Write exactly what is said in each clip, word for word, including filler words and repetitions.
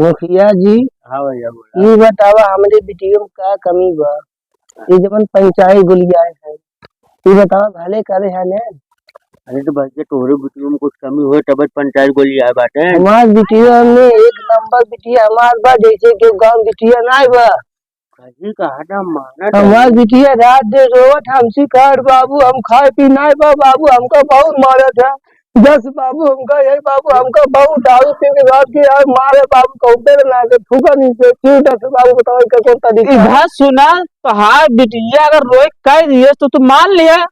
मुखिया जी, हाँ भैया, बोला। ई बतावा, हमरे बिटिया में का कमी बा? ये जवन पंचायत गोलियाए है, ई बतावा, भले करे है ने? अरे तो भैया, तोहरे बिटिया में कुछ कमी होए, तब पंचायत गोलियाए बाटे। हमार बिटिया में एक नंबर बिटिया हमार बा, जैसे कि गाँव बिटिया नाई बा। कहीं कहा था, माना था। हमार बिटिया रात दिन रोवत, हमसे कहत, "बाबू, हम खाए पी नाई बा, बाबू, हमका बहुत मारत है। दस बाबू, हमका यही बाबू, हमका बहुत दारू पी के रात के यार मारे बाबू, कहते ना के थूका नहीं से, फिर दस बाबू, बताओ, इसका कौन तरीका है?" इधर सुना, तोहार बिटिया अगर रोए कह दिए तो तू मान लिया,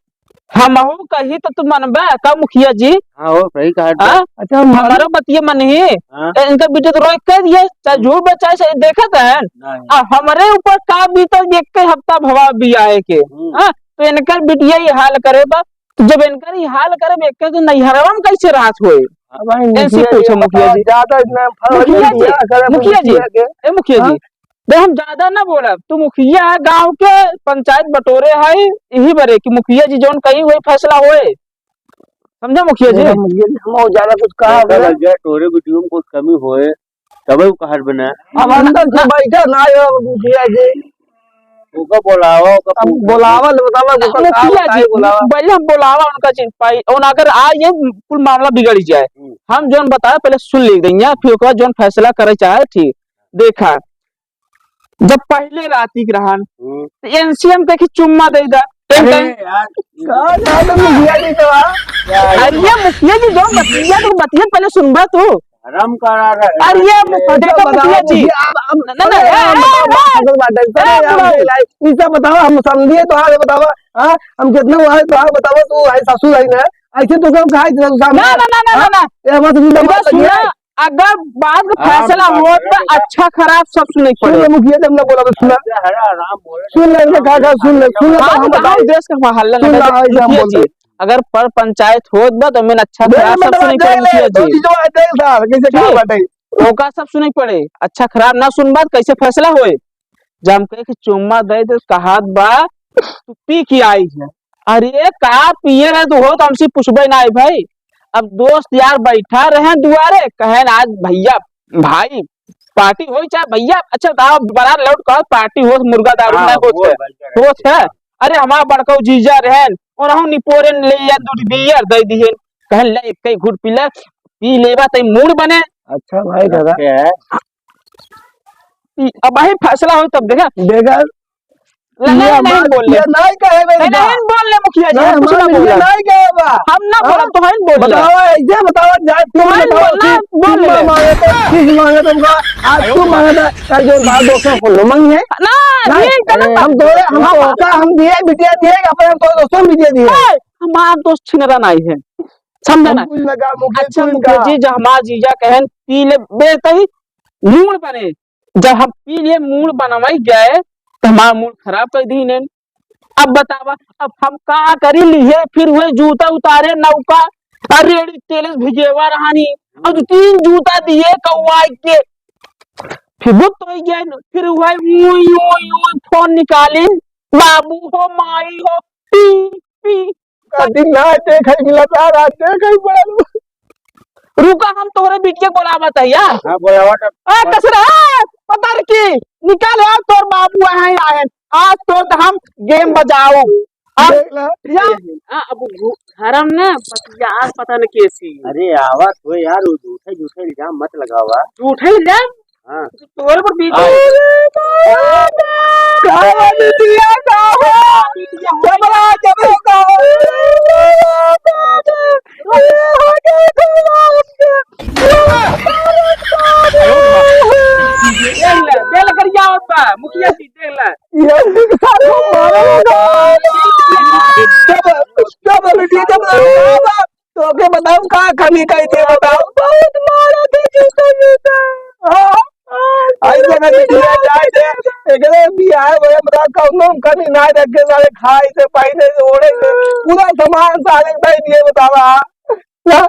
हमहू कही तो तू मनबा का मुखिया जी? हाँ, हो, सही कहा था। हाँ? अच्छा, हम हमारो बतिया मनही। हाँ। ए, इनका बिटिया तो रोए कह दिए, चाहे हम्म। झूठ बा, चाहे सही, देखत है। नहीं। आ हमरे ऊपर का बीतल, एक के हफ्ता भवा बियाहे के। हम्म। हाँ? तो इनकर बिटिया ये हाल करे बा, तो जब इनकर ये हाल करे बा, एक के तो नैहरवा में कैसे राहत होए? अब भाई इनसे मुखिया जी, पूछो मुखिया जी। ज्यादा इतना फर्क मुखिया नहीं जी, दिया, अगर मुखिया जी, मुखिया के, ए मुखिया हाँ? जी, देख, हम ज्यादा ना बोलब, तू मुखिया है गाँव के, पंचायत बटोरे है, यही बरे कि मुखिया जी जौन कही वही फैसला होए, समझा मुखिया जी? देखा मुखिया जी, हम और ज्यादा कुछ कहा देखा अपना। भैया, तोरे बिटिया में कुछ कमी होए, तबे वो कहत बना। अब अंदर से बैठा ना हो मुखिया जी। ओका बोलावा, ओका अब पूछा। बोलावा, बतावा, अब ओका का मुखिया बताई जी, बोलावा। पहले हम बोलावा उनका जी, पाई, उन अगर आ ये कुल मामला बिगड़ जाए, हम्म। हम जौन बताए पहले सुन ले दैया, फिर ओकर बाद जौन फैसला करे चाहे, ठीक। देखा, जब पहले राती के रहन, हम्म। तो एनसीएम के कि चुम्मा दे दा। अरे यार। का, का तो मुखिया जी तो आ? क्या है? अरे ये मुखिया जी जो बतिया, तू बतिया पहले सुनबा तू। हराम करा रहे हैं। अरे ये मुखिया, देखो बताओ, मुखिया जी। मुखिया, आप, आप, ना, ना, अरे ना, यार, ना, बताओ, ना, बात असल बात है। ना, अरे यार, ना। ये लाइफ, इसे बताओ, हम समझिए तो हाल बतावा। हाँ, हम कितना हुआ है तो हाल बतावा, तू है ससुर है ना। ऐसे तो सब कहा इतना सामने। ना, ना, ना, ना, हाँ? ना, ना। ये हमारे से इधर बात सुना, लगी है। अगर बाद में हाँ, फैसला बात होत है, बा, बेटा। अच्छा खराब सब सुने के सुन पड़े। ले मुखिया, जब ना बोला, बस सुना। अच्छा, हरा, आराम बोले। सुन ले, इनका कहा, कहा, सुन ले, सुन ले, तो हम गाँव बताई। देश का हल्ला सुन लगा ले, दे, आई, हम मुखिया बोल जी, दे। अगर पर पंचायत होत बा, तो हमें अच्छा देख खराब ले, सब सुने के देख पड़े, ले, मुखिया दो जी। चीजों है, देख साल, कैसे ठीक? कहा बाटे। ओका सब सुने के पड़े, अच्छा खराब ना सुन बात, कैसे फैसला होए? जब हम कहे कि चुम्मा दे दे, कहात बा, "तू पी के आई है।" अरे, का पिए रहे तू हो, तो हमसे पूछबे ना है भाई। अब दोस्त यार बैठा रहे दुआरे, कहे ना, "आज भैया, भाई, पार्टी होई चाहे भैया, अच्छा, बताओ, बारात लौट कर पार्टी हो, मुर्गा दारू हाँ, में होत हो है, भाई, होत है।" अरे, हमार बड़का जीजा रहन, और हम निपोरे ले या दू बियर दे दिहन, कहन, "ले, एक ही घूंट पी ले, पी लेबा, तई मूड बने।" अच्छा भाई, दादा। रखे है। ई, अब वही फैसला हो तब देखा। देखा। नहीं, ये नहीं, हमार बोल ले। ये नहीं कहे मेरे नहीं, का। नहीं बोल ले मुखिया जी, नहीं, हम कुछ हमार ना बोल ले। नहीं कहे बा। हम ना हाँ? बोलब, तो हम बोल ले। बताओ, ऐसे बताओ, जाए, तुम तो हम बताओ, बोल ना, तुम बोल ले। मांगे तो, किस मांगे तुमका, आज तुम मांगे तो, कल जो बात दोस्तों को लो मांगी है? ना, नहीं, नहीं, गलत बात। हम तोरे, हम हाँ। तो का, हम दिए, बिटिया दिए, अपने हम तो दोस्तों में बिटिया दिए। नहीं, हमार दोस्त छिनरा नहीं है, समझा हम ना? कुल लगा, मुखिया अच्छा, कुल मुखिया का। जी, जो हमार जीजा कहन, पी ले, बेटा ही, मूड बने, जब हम पी लिए मूड बनवाई गए, तो हमार मूड खराब कर दीने। अब बतावा, अब हम का करी लिए, फिर वही जूता उतारे नौका, अरे रेड़ी तेल से भिगेवा रहानी, और दो तीन जूता दिए कौआ के, फिर वो तो ही गए, फिर वही ऊई, ऊई, ऊई, फोन निकाले, "बाबू हो, माई हो, पी, पी।" का दिन ना देखे मिला था, रात देखे पड़ल। रुका, हम तोहरे बिटिया बोलावत है यार। हाँ, बोलावा तब। ए, कसरा, ए, पतर की, निकाल यार, तोर बाबू आए, आए। आज तोर तो हम गेम बजाऊ। अब देख ला। या हाँ, अब घु-, घर में ना बतिया, आज पता न कैसी। अरे, आवत हो यार, वो झूठे, झूठे इल्जाम मत लगावा। झूठे इल्जाम? हाँ। तोरे पर बीच हाँ। में। का बात है, दिया का हो? जबरा, जबरा का हो? देख ले, देख ले, करिया होता, मुखिया जी, देख ले। ये सारे मारेगा। जब, जब, जब, तोके बताऊं का कमी कही थे बताओ। बहुत मारा थे जूता जूता। हाँ। आई जगह से दिया जाए थे। एकरे बियाह में हमरा कौनो कमी ना रखे, सारे खाए से, पहने से, ओढ़े से, पूरा सामान सारे दे दिए बतावा। हाँ।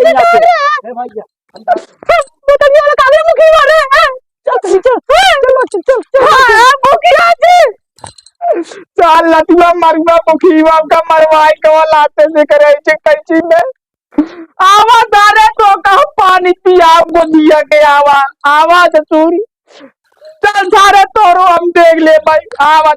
यहाँ पे। ए भैया, बोतलिया वाला काले मुखी मारे। चल, चल, चल, चल, चल, चल, चल। हाँ, मुखिया जी। चल, लतुआ मरुआ मुखी बाप का मरवाई के वाला हाथे से करे ऐसे कैसी में। आवा सारे तो कहूँ पानी पियाओ गोदिया के, आवा, आवा ससुर। चल सारे तोरो हम देख ले भाई, आवा।